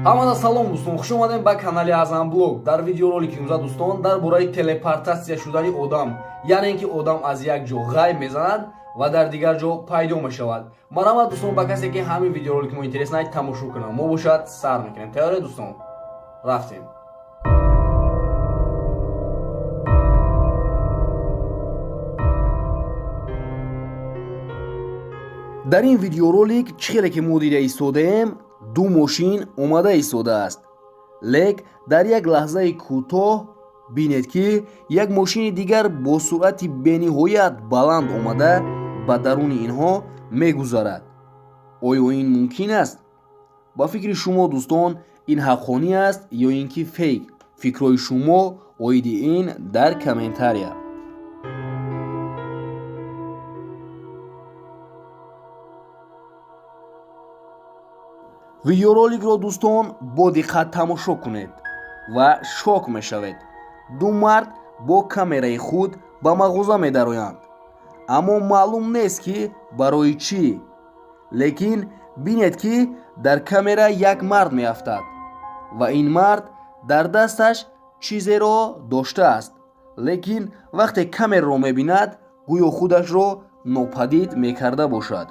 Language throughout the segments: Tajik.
Ҳамада салом, дӯстон, хуш омадем ба канали Азам Блог. Дар видеоролики имрӯза, дӯстон, дар бораи телепортатсия шудани одам, яъне ин ки одам аз як ҷо ғайб мезанад ва дар дигар ҷо пайдо мешавад. Марҳамат, дӯстон, ба касе ки ҳамин видеоролики мо интерес наед, тамошо кунам. Мо бошад, сар мекунем. Тайёре, дӯстон? Рафтем. Дар ин видеоролик чӣ хеле ки мо дида истодаем, ду мошин омада истодааст, лек дар як лаҳзаи кӯтоҳ бинед, ки як мошини дигар бо суръати бениҳоят баланд омада, ба даруни инҳо мегузарад. Оё ин мумкин аст? Ба фикри шумо, дӯстон, ин ҳаққонӣ аст ё ин ки фейк? Фикрҳои шумо оиди ин дар комментария. Видеороликро, дӯстон, бо диққат тамошо кунед ва шок мешавед. Ду мард бо камераи худ ба мағоза медароянд, аммо маълум нест, ки барои чӣ. Лекин бинед, ки дар камера як мард меафтад ва ин мард дар дасташ чизеро доштааст, лекин вақте камераро мебинад, гӯё худашро нопадид мекарда бошад.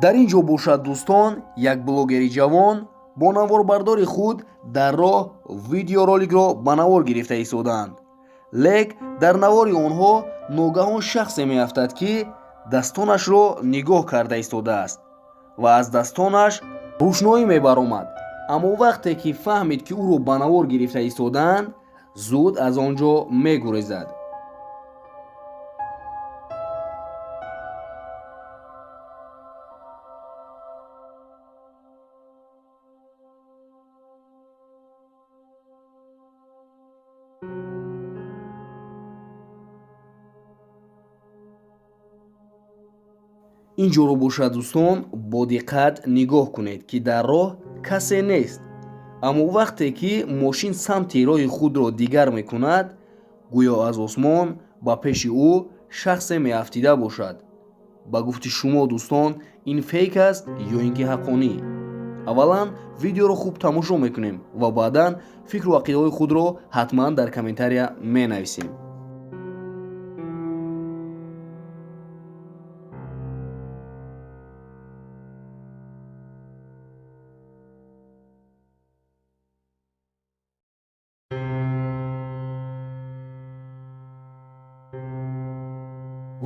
Дар ин ҷо бошад, дӯстон, як блогери ҷавон бо наворбардори худ дар роҳ видеороликро ба навор гирифта истодаанд, лек дар навори онҳо ногаҳон шахсе меафтад, ки дастонашро нигоҳ карда истодааст ва аз дастонаш рӯшноӣ мебаромад. Аммо вақте ки фаҳмид, ки ӯро ба навор гирифта истодаанд, зуд аз он ҷо мегурезад. Ин ҷоро бошад, дӯстон, бо диққат нигоҳ кунед, ки дар роҳ касе нест, аммо вақте ки мошин самти роҳи худро дигар мекунад, гӯё аз осмон ба пеши ӯ шахсе меафтида бошад. Ба гуфти шумо, дӯстон, ин фейк аст ё ин ки ҳаққонӣ? Аввалан видеоро хуб тамошо мекунем ва баъдан фикру ақидаҳои худро ҳатман дар комментария менависем.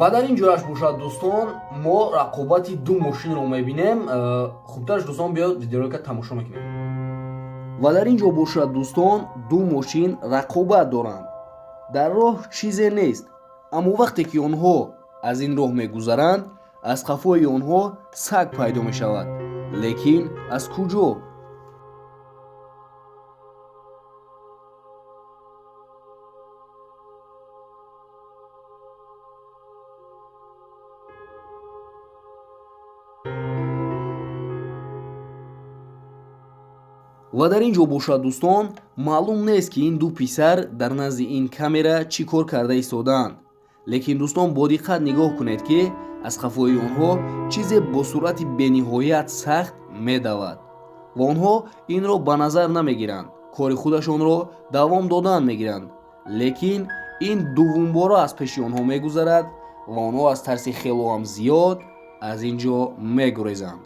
Ва дар ин ҷояш бошад, дӯстон, мо рақобати ду мошинро мебинем. Хубтараш, дӯстон, биёд, видеоролика тамошо мекунем. Ва дар ин ҷо бошад, дӯстон, ду мошин рақобат доранд. Дар роҳ чизе нест, аммо вақте ки онҳо аз ин роҳ мегузаранд, аз қафои онҳо саг пайдо мешавад. Лекин аз куҷо? Ва дар ин ҷо бошад, дӯстон, маълум нест, ки ин ду писар дар назди ин камера чӣ кор карда истодаанд. Лекин, дӯстон, бо диққат нигоҳ кунед, ки аз қафои онҳо чизе бо суръати бениҳоят сахт медавад ва онҳо инро ба назар намегиранд, кори худашонро давом додан мегиранд. Лекин ин дуввумбора аз пеши онҳо мегузарад ва онҳо аз тарси хелоам зиёд аз ин ҷо мегурезанд.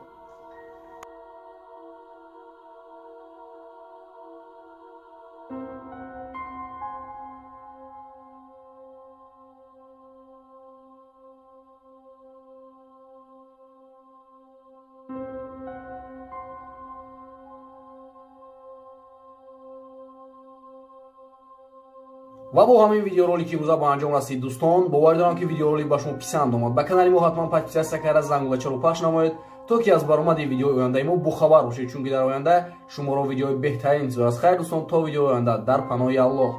Ва бо ҳамин видеоролики имрӯза ба анҷом расид. Дӯстон, боварӣ дорам, ки видеоролик ба шумо писанд омад. Ба канали мо ҳатман подписаться карда, зангулачаро пахш намоед, то ки аз баромади видеои ояндаи мо бохабар бошед, чунки дар оянда шуморо видеои беҳтарин интизор аст. Хайр, дӯстон, то видеои оянда, дар паноҳи Аллоҳ.